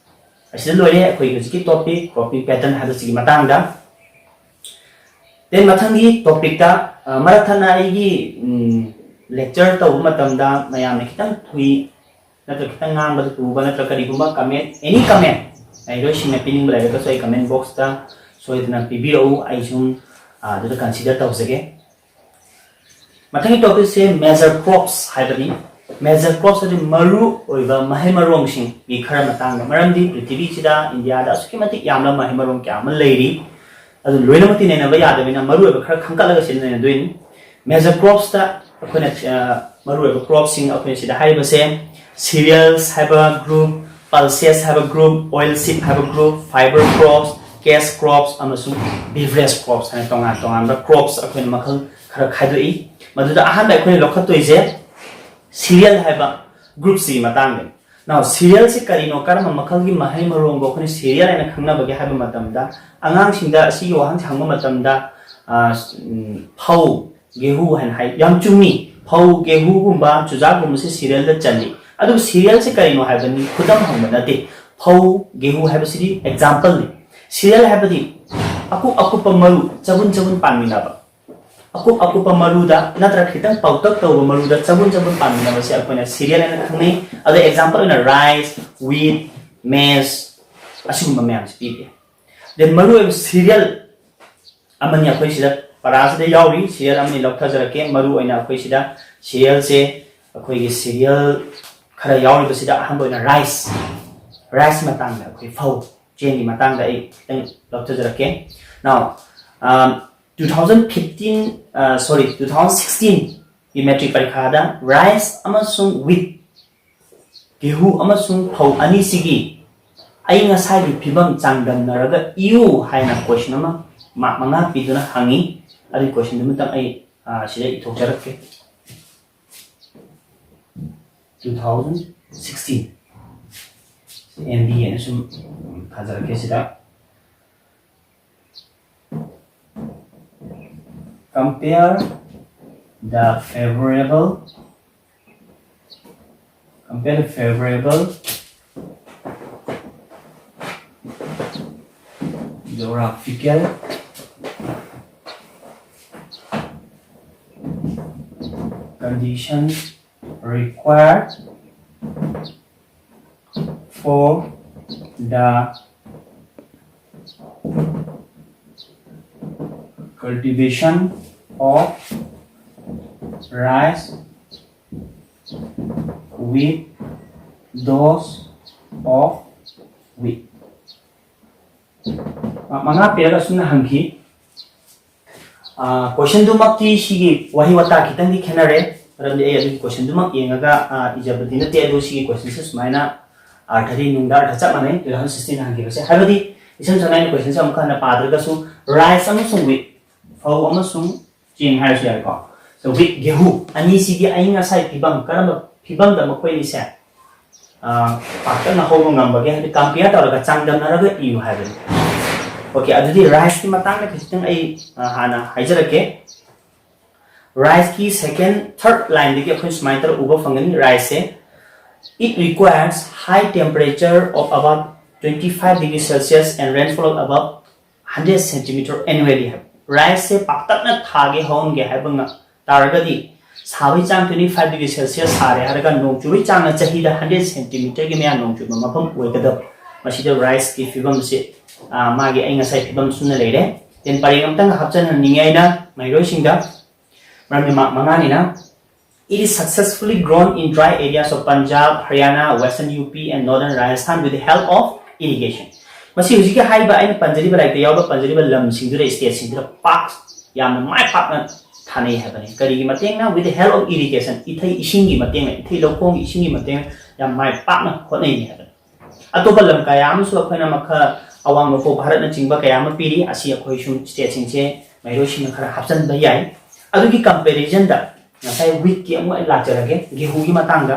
ꯑꯁꯤꯗ ꯂꯣꯏꯔꯦ ꯑꯩꯈꯣꯏꯒꯤ ꯍꯧꯖꯤꯛꯀꯤ topic, cropping pattern ꯍꯥꯏꯕꯁꯤꯒꯤ ꯃꯇꯥꯡꯗ꯫ Then ꯃꯊꯪꯒꯤ topicꯇ, ꯑ, ꯃꯔꯛ ꯊꯠꯅ ꯑꯩꯒꯤ, ꯎꯝ, Lecture ꯇꯧꯕ ꯃꯇꯝꯗ ꯃꯌꯥꯝꯅ ꯈꯤꯇꯪ ꯊꯨꯏ ꯅꯠꯇ꯭ꯔꯒ ꯈꯤꯇꯪ ꯉꯥꯡꯕꯗ ꯊꯨꯕ ꯅꯠꯇ꯭ꯔꯒ ꯀꯔꯤꯒꯨꯝꯕ comment, any comment ꯃꯍꯩꯔꯣꯏꯁꯤꯡꯅ ꯄꯤꯅꯤꯡꯕ ꯂꯩꯔꯒꯁꯨ ꯑꯩ comment boxꯇ ꯁꯣꯏꯗꯅ ꯄꯤꯕꯤꯔꯛꯎ꯫ ꯑꯩ ꯁꯨꯝ ꯑꯗꯨꯗ consider ꯇꯧꯖꯒꯦ꯫ ꯃꯊꯪꯒꯤ topicꯁꯦ major crops ꯍꯥꯏꯕꯅꯤ꯫ Major crops ꯍꯥꯏꯗꯤ ꯃꯔꯨ ꯑꯣꯏꯕ ꯃꯍꯩ ꯃꯔꯣꯡꯁꯤꯡꯒꯤ ꯈꯔ ꯃꯇꯥꯡꯗ꯫ ꯃꯔꯝꯗꯤ ꯄ꯭ꯔꯤꯊꯤꯕꯤꯁꯤꯗ, ꯏꯟꯗꯤꯌꯥꯗ ꯑꯁꯨꯛꯀꯤ ꯃꯇꯤꯛ ꯌꯥꯝꯂꯕ ꯃꯍꯩ ꯃꯔꯣꯡ ꯀꯌꯥ ꯑꯃ ꯂꯩꯔꯤ꯫ ꯑꯗꯨ ꯂꯣꯏꯅꯃꯛꯇꯤ ꯅꯩꯅꯕ ꯌꯥꯗꯕꯅꯤꯅ ꯃꯔꯨ ꯑꯣꯏꯕ ꯈꯔ ꯈꯟꯒꯠꯂꯒ ꯁꯤꯗ ꯅꯩꯅꯗꯣꯏꯅꯤ꯫ Major cropsꯇ ꯑꯩꯈꯣꯏꯅ ꯃꯔꯨ ꯑꯣꯏꯕ cropꯁꯤꯡ ꯑꯩꯈꯣꯏꯅ ꯁꯤꯗ ꯍꯥꯏꯔꯤꯕꯁꯦ cereals ꯍꯥꯏꯕ group, pulses ꯍꯥꯏꯕ group, oilseed ꯍꯥꯏꯕ group, fiber crops, cash crops ꯑꯃꯁꯨꯡ beverage crops ꯍꯥꯏꯅ ꯇꯣꯉꯥꯟ ꯇꯣꯉꯥꯟꯕ crops ꯑꯩꯈꯣꯏꯅ ꯃꯈꯜ ꯈꯔ ꯈꯥꯏꯗꯣꯛꯏ꯫ ꯃꯗꯨꯗ ꯑꯍꯥꯟꯕ ꯑꯩꯈꯣꯏꯅ ꯂꯧꯈꯠꯇꯣꯏꯁꯦ cereal ꯍꯥꯏꯕ groupꯁꯤꯒꯤ ꯃꯇꯥꯡꯗꯅꯤ꯫ Now, cerealꯁꯤ ꯀꯔꯤꯅꯣ, ꯀꯔꯝꯕ ꯃꯈꯜꯒꯤ ꯃꯍꯩ ꯃꯔꯣꯡꯕꯨ ꯑꯩꯈꯣꯏꯅ cereal ꯍꯥꯏꯅ ꯈꯪꯅꯕꯒꯦ ꯍꯥꯏꯕ ꯃꯇꯝꯗ, ꯑꯉꯥꯡꯁꯤꯡꯗ ꯑꯁꯤꯒꯤ ꯋꯥꯍꯪꯁꯤ ꯍꯪꯕ ꯃꯇꯝꯗ, ꯑ, ꯎꯝ, ꯐꯧ, ꯒꯦꯍꯨ ꯍꯥꯏꯅ ꯍꯥꯏ, ꯌꯥꯝ ꯆꯨꯝꯃꯤ꯫ ꯐꯧ, ꯒꯦꯍꯨꯒꯨꯝꯕ, ꯆꯨꯖꯥꯛꯀꯨꯝꯕꯁꯤ cerealꯗ ꯆꯜꯂꯤ꯫ ꯑꯗꯨꯕꯨ cerealꯁꯤ ꯀꯔꯤꯅꯣ ꯍꯥꯏꯕꯅꯤ ꯈꯨꯗꯝ ꯍꯪꯕ ꯅꯠꯇꯦ꯫ ꯐꯧ, ꯒꯦꯍꯨ ꯍꯥꯏꯕꯁꯤꯗꯤ exampleꯅꯤ꯫ Cereal ꯍꯥꯏꯕꯗꯤ ꯑꯀꯨꯞ ꯑꯀꯨꯞꯄ ꯃꯔꯨ, ꯆꯕꯨꯟ ꯆꯕꯨꯟ ꯄꯥꯟꯃꯤꯟꯅꯕ, ꯑꯀꯨꯞ ꯑꯀꯨꯞꯄ ꯃꯔꯨꯗ ꯅꯠꯇ꯭ꯔꯒ ꯈꯤꯇꯪ ꯄꯥꯎꯇꯛ ꯇꯧꯕ ꯃꯔꯨꯗ ꯆꯕꯨꯟ ꯆꯕꯨꯟ ꯄꯥꯟꯃꯤꯟꯅꯕꯁꯦ ꯑꯩꯈꯣꯏꯅ cereal ꯍꯥꯏꯅ ꯈꯪꯅꯩ꯫ ꯑꯗꯣ example ꯑꯣꯏꯅ rice, wheat, maize ꯑꯁꯤꯒꯨꯝꯕ ꯃꯌꯥꯝꯁꯦ ꯄꯤꯔꯤ꯫ Then ꯃꯔꯨꯑꯣꯏꯕ cereal ꯑꯃꯅꯤ ꯑꯩꯈꯣꯏ ꯁꯤꯗ ꯄꯔꯥꯁꯤꯗ ꯌꯥꯎꯔꯤ꯫ Cereal ꯑꯃꯅꯤ ꯂꯧꯊꯖꯔꯛꯀꯦ꯫ ꯃꯔꯨ ꯑꯣꯏꯅ ꯑꯩꯈꯣꯏ ꯁꯤꯗ cerealꯁꯦ, ꯑꯩꯈꯣꯏꯒꯤ cereal ꯈꯔ ꯌꯥꯎꯔꯤꯕꯁꯤꯗ ꯑꯍꯥꯟꯕ ꯑꯣꯏꯅ rice, rice ꯃꯇꯥꯡꯗ, ꯑꯩꯈꯣꯏ ꯐꯧ, ꯆꯦꯡꯒꯤ ꯃꯇꯥꯡꯗ ꯑꯩ ꯈꯤꯇꯪ ꯂꯧꯊꯖꯔꯛꯀꯦ꯫ Now, um, two thousand fifteen, uh, sorry, two thousand sixteenꯒꯤ matric ꯄꯔꯤꯈꯥꯗ rice ꯑꯃꯁꯨꯡ wheat, ꯒꯦꯍꯨ ꯑꯃꯁꯨꯡ ꯐꯧ ꯑꯅꯤꯁꯤꯒꯤ ꯑꯏꯪ ꯑꯁꯥꯒꯤ ꯐꯤꯕꯝ ꯆꯥꯡꯗꯝꯅꯔꯒ ꯏꯌꯨ ꯍꯥꯏꯅ question ꯑꯃ mark ꯃꯉꯥ ꯄꯤꯗꯨꯅ ꯍꯪꯉꯤ꯫ ꯑꯗꯨꯒꯤ questionꯗꯨꯃꯇꯪ ꯑꯩ, ꯑ, ꯁꯤꯗ ꯏꯊꯣꯛꯆꯔꯛꯀꯦ꯫ Two thousand sixteen, M B ꯍꯥꯏꯅ ꯁꯨꯝ ꯊꯥꯖꯔꯛꯀꯦ ꯁꯤꯗ꯫ Compare the favorable, compare the favorable geographical Conditions required for the cultivation of rice with dose of wheat. ꯃꯉꯥ ꯄꯤꯔꯒ ꯑꯁꯨꯝꯅ ꯍꯪꯈꯤ꯫ ꯀꯣꯏꯁꯟꯗꯨꯃꯛꯇꯤ ꯁꯤꯒꯤ ꯋꯥꯍꯩ ꯋꯥꯇꯥ ꯈꯤꯇꯪꯗꯤ ꯈꯦꯠꯅꯔꯦ, ꯃꯔꯝꯗꯤ ꯑꯩ ꯑꯗꯨꯒꯤ ꯀꯣꯏꯁꯟꯗꯨꯃꯛ ꯌꯦꯡꯉꯒ ꯏꯖꯕꯗꯤ ꯅꯠꯇꯦ꯫ ꯑꯗꯨ ꯁꯤꯒꯤ ꯀꯣꯏꯁꯟꯁꯦ ꯁꯨꯃꯥꯏꯅ ꯑꯥꯔꯊꯗꯤ ꯅꯨꯡꯗ ꯑꯥꯔꯊ ꯆꯞ ꯃꯥꯟꯅꯩ꯫ ꯇꯨ ꯊꯥꯎꯖꯟ ꯁꯤꯛꯁꯇꯤꯟ ꯍꯪꯈꯤꯕꯁꯦ, ꯍꯥꯏꯕꯗꯤ ꯏꯁꯝ ꯁꯝꯅ ꯑꯩꯅ ꯀꯣꯏꯁꯟꯁꯦ ꯑꯃꯨꯛ ꯍꯟꯅ ꯄꯥꯗ꯭ꯔꯒꯁꯨ, ꯔꯥꯏꯁ ꯑꯃꯁꯨꯡ ꯋꯤꯠ, ꯐꯧ ꯑꯃꯁꯨꯡ ꯆꯦꯡ ꯍꯥꯏꯔꯁꯨ ꯌꯥꯏꯀꯣ꯫ So ꯋꯤꯠ, ꯒꯦꯍꯨ ꯑꯅꯤꯁꯤꯒꯤ ꯑꯏꯪ ꯑꯁꯥꯒꯤ ꯐꯤꯕꯝ ꯀꯔꯝꯕ ꯐꯤꯕꯝꯗ ꯃꯈꯣꯏ ꯑꯅꯤꯁꯦ ꯄꯥꯛꯇꯛꯅ ꯍꯧꯕ ꯉꯝꯕꯒꯦ ꯍꯥꯏꯕꯗꯤ ꯀꯝꯄꯤꯌꯔ ꯇꯧꯔꯒ ꯆꯥꯡꯗꯝꯅꯔꯒ ꯏꯌꯨ ꯍꯥꯏꯕꯅꯤ꯫ ꯑꯣꯀꯦ, ꯑꯗꯨꯗꯤ ꯔꯥꯏꯁꯀꯤ ꯃꯇꯥꯡꯗ ꯈꯤꯇꯪ ꯑꯩ ꯍꯥꯟꯅ ꯍꯥꯏꯖꯔꯛꯀꯦ꯫ ꯔꯥꯏꯁꯀꯤ ꯁꯦꯀꯦꯟ ꯊꯥꯔꯠ ꯂꯥꯏꯟꯗꯒꯤ ꯑꯩꯈꯣꯏ ꯁꯨꯃꯥꯏꯅ ꯇꯧꯔꯒ ꯎꯕ ꯐꯪꯒꯅꯤ꯫ ꯔꯥꯏꯁꯁꯦ, it requires high temperature of about twenty five degree Celsius and rainfall of about hundred centimeter annually ꯍꯥꯏꯕ꯫ ꯔꯥꯏꯁꯁꯦ ꯄꯥꯛꯇꯛꯅ ꯊꯥꯒꯦ ꯍꯧꯍꯟꯒꯦ ꯍꯥꯏꯕ ꯉ- ꯇꯥꯔꯒꯗꯤ, ꯁꯥꯕꯒꯤ ꯆꯥꯡ twenty five degree Celsius ꯁꯥꯔꯦ ꯍꯥꯏꯔꯒ ꯅꯣꯡ ꯆꯨꯕꯒꯤ ꯆꯥꯡꯅ ꯆꯍꯤꯗ ꯍꯟꯗ꯭ꯔꯦꯠ ꯁꯦꯟꯇꯤꯃꯤꯇꯔꯒꯤ ꯃꯌꯥ ꯅꯣꯡ ꯆꯨꯕ ꯃꯐꯝ ꯑꯣꯏꯒꯗꯕ꯫ ꯃꯁꯤꯗ ꯔꯥꯏꯁꯀꯤ ꯐꯤꯕꯝꯁꯤ, ꯃꯥꯒꯤ ꯑꯏꯪ ꯑꯁꯥꯒꯤ ꯐꯤꯕꯝ ꯁꯨꯝꯅ ꯂꯩꯔꯦ꯫ ꯗꯦꯟ ꯄꯔꯦꯡ ꯑꯃꯇꯪ ꯍꯥꯞꯆꯟꯍꯟꯅꯤꯡꯉꯤ ꯑꯩꯅ ꯃꯍꯩꯔꯣꯏꯁꯤꯡꯗ, ꯃꯔꯝꯗꯤ mark ꯃꯉꯥꯅꯤꯅ꯫ It is successfully grown in dry areas of Punjab, Haryana, Western U P and Northern Rajasthan with the help of irrigation. ꯃꯁꯤ ꯍꯧꯖꯤꯛꯀꯤ ꯍꯥꯏꯔꯤꯕ ꯑꯩꯅ ꯄꯟꯖꯔꯤꯕ, ꯂꯥꯏꯔꯤꯛꯇ ꯌꯥꯎꯕ ꯄꯟꯖꯔꯤꯕ ꯂꯝꯁꯤꯡꯗꯨꯗ, ꯁ꯭ꯇꯦꯠꯁꯤꯡꯗꯨꯗ ꯄꯥꯛ ꯌꯥꯝꯅ ꯃꯥꯏ ꯄꯥꯛꯅ ꯊꯥꯅꯩ ꯍꯥꯏꯕꯅꯤ꯫ ꯀꯔꯤꯒꯤ ꯃꯇꯦꯡꯅ? With the help of irrigation, ꯏꯊꯩ ꯏꯁꯤꯡꯒꯤ ꯃꯇꯦꯡꯅ, ꯏꯊꯩ ꯂꯧꯈꯣꯡꯒꯤ ꯏꯁꯤꯡꯒꯤ ꯃꯇꯦꯡꯅ ꯌꯥꯝ ꯃꯥꯏ ꯄꯥꯛꯅ ꯍꯣꯠꯅꯩ ꯍꯥꯏꯕꯅꯤ꯫ ꯑꯇꯣꯞꯄ ꯂꯝ ꯀꯌꯥ ꯑꯃꯁꯨ ꯑꯩꯈꯣꯏꯅ ꯃꯈꯜ ꯑꯋꯥꯡ ꯅꯣꯡꯄꯣꯛ ꯚꯥꯔꯠꯅꯆꯤꯡꯕ ꯀꯌꯥ ꯑꯃ ꯄꯤꯔꯤ꯫ ꯑꯁꯤ ꯑꯩꯈꯣꯏ ꯁꯨꯝ ꯁ꯭ꯇꯦꯠꯁꯤꯡꯁꯦ ꯃꯍꯩꯔꯣꯏꯁꯤꯡꯅ ꯈꯔ ꯍꯥꯞꯆꯤꯟꯕ ꯌꯥꯏ꯫ ꯑꯗꯨꯒꯤ ꯀꯝꯄꯦꯔꯤꯖꯟꯗ ꯉꯁꯥꯏ ꯋꯤꯠꯀꯤ ꯑꯃꯨꯛ ꯑꯩ ꯂꯥꯛꯆꯔꯒꯦ, ꯒꯦꯍꯨꯒꯤ ꯃꯇꯥꯡꯗ꯫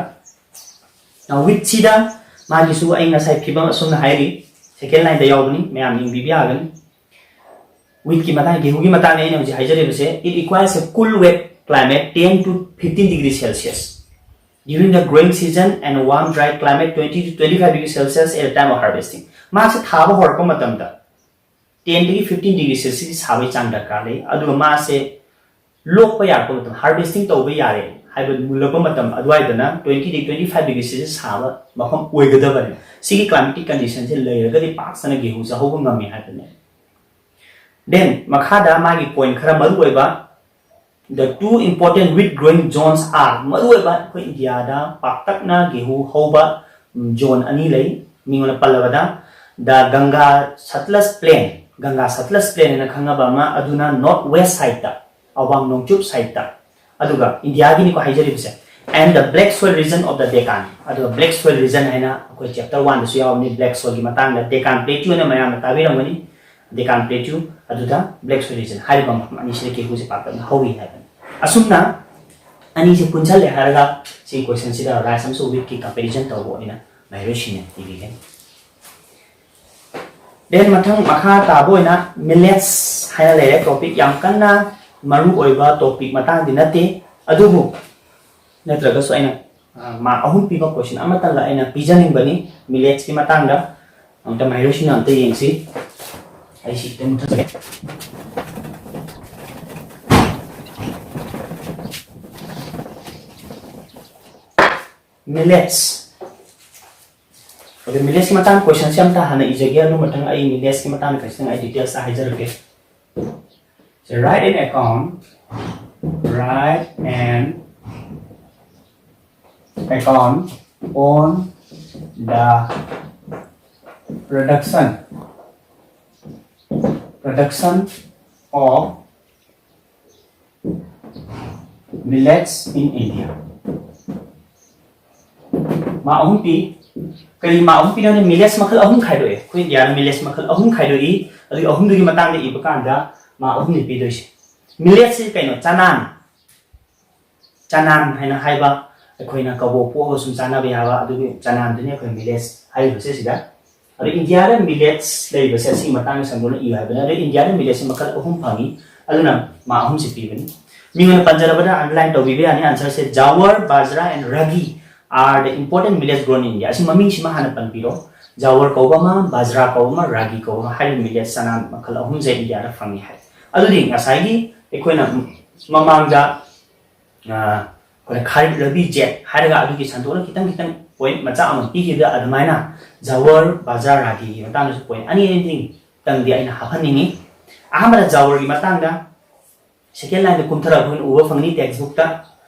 ꯋꯤꯠꯁꯤꯗ ꯃꯥꯒꯤꯁꯨ ꯑꯩ ꯉꯁꯥꯏ ꯐꯤꯕꯝ ꯑꯁꯨꯝꯅ ꯍꯥꯏꯔꯤ, ꯁꯦꯀꯦꯟ ꯂꯥꯏꯟꯗ ꯌꯥꯎꯕꯅꯤ, ꯃꯌꯥꯝ ꯌꯦꯡꯕꯤꯕ ꯌꯥꯒꯅꯤ꯫ ꯋꯤꯠꯀꯤ ꯃꯇꯥꯡ, ꯒꯦꯍꯨꯒꯤ ꯃꯇꯥꯡꯗ ꯑꯩꯅ ꯍꯧꯖꯤꯛ ꯍꯥꯏꯖꯔꯤꯕꯁꯦ, it requires a cool wet climate ten to fifteen degree Celsius during the growing season and a warm dry climate twenty to twenty five degree Celsius at the time of harvesting. ꯃꯥꯁꯦ ꯊꯥꯕ ꯍꯧꯔꯛꯄ ꯃꯇꯝꯗ ten ꯗꯒꯤ fifteen degree Celsius ꯁꯥꯕꯒꯤ ꯆꯥꯡ ꯗꯔꯀꯥꯔ ꯂꯩ꯫ ꯑꯗꯨꯒ ꯃꯥꯁꯦ ꯂꯣꯛꯄ ꯌꯥꯔꯛꯄ ꯃꯇꯝ, harvesting ꯇꯧꯕ ꯌꯥꯔꯦ, ꯍꯥꯏꯕ ꯃꯨꯜꯂꯛꯄ ꯃꯇꯝ ꯑꯗꯨꯋꯥꯏꯗꯅ twenty degree, twenty five degree Celsius ꯁꯥꯕ ꯃꯐꯝ ꯑꯣꯏꯒꯗꯕꯅꯤ꯫ ꯁꯤꯒꯤ climatic condition ꯁꯦ ꯂꯩꯔꯒꯗꯤ ꯄꯥꯛ ꯁꯟꯅ ꯒꯦꯍꯨꯁꯦ ꯍꯧꯕ ꯉꯝꯃꯤ ꯍꯥꯏꯕꯅꯦ꯫ Then ꯃꯈꯥꯗ ꯃꯥꯒꯤ point ꯈꯔ ꯃꯔꯨ ꯑꯣꯏꯕ, the two important wheat growing zones are, ꯃꯔꯨ ꯑꯣꯏꯕ ꯑꯩꯈꯣꯏ ꯏꯟꯗꯤꯌꯥꯗ ꯄꯥꯛꯇꯛꯅ ꯒꯦꯍꯨ ꯍꯧꯕ zone ꯑꯅꯤ ꯂꯩ꯫ ꯃꯤꯉꯣꯟꯗ ꯄꯜꯂꯕꯗ, the Ganga Satluj Plain, Ganga Satluj Plain ꯍꯥꯏꯅ ꯈꯪꯅꯕ ꯑꯃ, ꯑꯗꯨꯅ north west side ꯇ, ꯑꯋꯥꯡ ꯅꯣꯡꯆꯨꯞ side ꯇ, ꯑꯗꯨꯒ ꯏꯟꯗꯤꯌꯥꯒꯤꯅꯤꯀꯣ ꯍꯥꯏꯖꯔꯤꯕꯁꯦ, and the black soil region of the Deccan, ꯑꯗꯨꯒ black soil region ꯍꯥꯏꯅ ꯑꯩꯈꯣꯏ chapter one ꯗꯁꯨ ꯌꯥꯎꯕꯅꯤ, black soil ꯒꯤ ꯃꯇꯥꯡꯗ Deccan Plateau ꯍꯥꯏꯅ ꯃꯌꯥꯝꯅ ꯇꯥꯕꯤꯔꯝꯒꯅꯤ, Deccan Plateau, ꯑꯗꯨꯗ black soil region ꯍꯥꯏꯔꯤꯕ ꯃꯐꯝ ꯑꯅꯤꯁꯤꯗ ꯒꯦꯍꯨꯁꯦ ꯄꯥꯛꯇꯛꯅ ꯍꯧꯏ ꯍꯥꯏꯕꯅꯤ꯫ ꯑꯁꯨꯝꯅ ꯑꯅꯤꯁꯦ ꯄꯨꯟꯁꯤꯜꯂꯦ ꯍꯥꯏꯔꯒ ꯁꯤ question ꯁꯤꯗ rice ꯑꯃꯁꯨꯡ wheat ꯀꯤ comparison ꯇꯧꯕ ꯑꯣꯏꯅ ꯃꯍꯩꯔꯣꯏꯁꯤꯡꯅ ꯏꯕꯤꯒꯅꯤ꯫ Then ꯃꯊꯪ ꯃꯈꯥ ꯇꯥꯕ ꯑꯣꯏꯅ millets ꯍꯥꯏꯅ ꯂꯩꯔꯦ꯫ Topic ꯌꯥꯝ ꯀꯟꯅ ꯃꯔꯨ ꯑꯣꯏꯕ topic ꯃꯇꯥꯡꯗꯤ ꯅꯠꯇꯦ, ꯑꯗꯨꯕꯨ ꯅꯠꯇ꯭ꯔꯒꯁꯨ ꯑꯩꯅ, ꯑ, mark ꯑꯍꯨꯝ ꯄꯤꯕ question ꯑꯃꯇꯪꯒ ꯑꯩꯅ ꯄꯤꯖꯅꯤꯡꯕꯅꯤ millets ꯀꯤ ꯃꯇꯥꯡꯗ꯫ ꯑꯝꯇ ꯃꯍꯩꯔꯣꯏꯁꯤꯡꯅ ꯑꯝꯇ ꯌꯦꯡꯁꯤ꯫ ꯑꯩ ꯁꯤ ꯈꯤꯇꯪ ꯃꯨꯊꯠꯆꯒꯦ꯫ Millets꯫ ꯑꯗꯣ millets ꯀꯤ ꯃꯇꯥꯡ question ꯁꯦ ꯑꯝꯇ ꯍꯥꯟꯅ ꯏꯖꯒꯦ, ꯑꯗꯨ ꯃꯊꯪ ꯑꯩ millets ꯀꯤ ꯃꯇꯥꯡꯗ ꯈꯤꯇꯪ ꯑꯩ details ꯇ ꯍꯥꯏꯖꯔꯛꯀꯦ꯫ So write an account, write an account on the production, production of millets in India. Mark ꯑꯍꯨꯝ ꯄꯤ꯫ ꯀꯔꯤ mark ꯑꯍꯨꯝ ꯄꯤꯅꯣ? Millets ꯃꯈꯜ ꯑꯍꯨꯝ ꯈꯥꯏꯗꯣꯛꯑꯦ꯫ ꯑꯩꯈꯣꯏ ꯏꯟꯗꯤꯌꯥꯗ millets ꯃꯈꯜ ꯑꯍꯨꯝ ꯈꯥꯏꯗꯣꯛꯏ꯫ ꯑꯗꯨꯒꯤ ꯑꯍꯨꯝꯗꯨꯒꯤ ꯃꯇꯥꯡꯗ ꯏꯕ ꯀꯥꯟꯗ mark ꯑꯍꯨꯝꯅꯤ ꯄꯤꯗꯣꯏꯁꯦ꯫ Millets ꯁꯤ ꯀꯩꯅꯣ? ꯆꯅꯥꯟ꯫ ꯆꯅꯥꯟ ꯍꯥꯏꯅ ꯍꯥꯏꯕ, ꯑꯩꯈꯣꯏꯅ ꯀꯕꯣꯛ ꯄꯣꯛꯑꯒ ꯁꯨꯝ ꯆꯥꯅꯕ ꯌꯥꯕ ꯑꯗꯨꯒꯤ ꯆꯅꯥꯟꯗꯨꯅꯤ ꯑꯩꯈꯣꯏ millets ꯍꯥꯏꯔꯤꯕꯁꯦ ꯁꯤꯗ꯫ ꯑꯗꯣ ꯏꯟꯗꯤꯌꯥꯗ millets ꯂꯩꯔꯤꯕꯁꯦ ꯑꯁꯤꯒꯤ ꯃꯇꯥꯡꯗ ꯁꯟꯗꯣꯛꯅ ꯏꯌꯨ ꯍꯥꯏꯕꯅꯤ꯫ ꯑꯗꯣ ꯏꯟꯗꯤꯌꯥꯗ millets ꯁꯦ ꯃꯈꯜ ꯑꯍꯨꯝ ꯐꯪꯉꯤ, ꯑꯗꯨꯅ mark ꯑꯍꯨꯝꯁꯦ ꯄꯤꯕꯅꯤ꯫ ꯃꯤꯉꯣꯟꯗ ꯄꯟꯖꯔꯕꯗ underline ꯇꯧꯕꯤꯕ ꯌꯥꯅꯤ꯫ Answer say jowar, bajra and ragi are the important millets grown in India꯫ ꯑꯁꯤ ꯃꯃꯤꯡꯁꯤꯃ ꯍꯥꯟꯅ ꯄꯟꯕꯤꯔꯣ꯫ Jowar ꯀꯧꯕ ꯑꯃ, bajra ꯀꯧꯕ ꯑꯃ, ragi ꯀꯧꯕ ꯑꯃ ꯍꯥꯏꯔꯤꯕ millet ꯆꯅꯥꯟ ꯃꯈꯜ ꯑꯍꯨꯝꯁꯦ ꯏꯟꯗꯤꯌꯥꯗ ꯐꯪꯉꯤ ꯍꯥꯏ꯫ ꯑꯗꯨꯗꯤ ꯉꯁꯥꯏꯒꯤ ꯑꯩꯈꯣꯏꯅ ꯃꯃꯥꯡꯗ, ꯑ, ꯑꯩꯈꯣꯏꯅ ꯈꯥꯔꯤꯐ ꯔꯕꯤ ꯖꯦꯠ ꯍꯥꯏꯔꯒ ꯑꯗꯨꯒꯤ ꯁꯟꯗꯣꯛꯅ ꯈꯤꯇꯪ ꯈꯤꯇꯪ ꯄꯣꯏꯟ ꯃꯆꯥ ꯑꯃ ꯄꯤꯈꯤꯕꯗ, ꯑꯗꯨꯃꯥꯏꯅ ꯖꯋꯔ ꯕꯥꯖꯥꯔ ꯔꯥꯒꯤꯒꯤ ꯃꯇꯥꯡꯗꯁꯨ ꯄꯣꯏꯟ ꯑꯅꯤ ꯑꯅꯤꯗꯪꯗꯤ ꯑꯩꯅ ꯍꯥꯞꯍꯟꯅꯤꯡꯉꯤ꯫ ꯑꯍꯥꯟꯕꯗ ꯖꯋꯔꯒꯤ ꯃꯇꯥꯡꯗ ꯁꯦꯀꯦꯟ ꯂꯥꯏꯟꯗ ꯀꯨꯝꯊꯔꯛꯄ ꯑꯩꯈꯣꯏꯅ ꯎꯕ ꯐꯪꯅꯤ tax ꯕꯨꯛꯇ,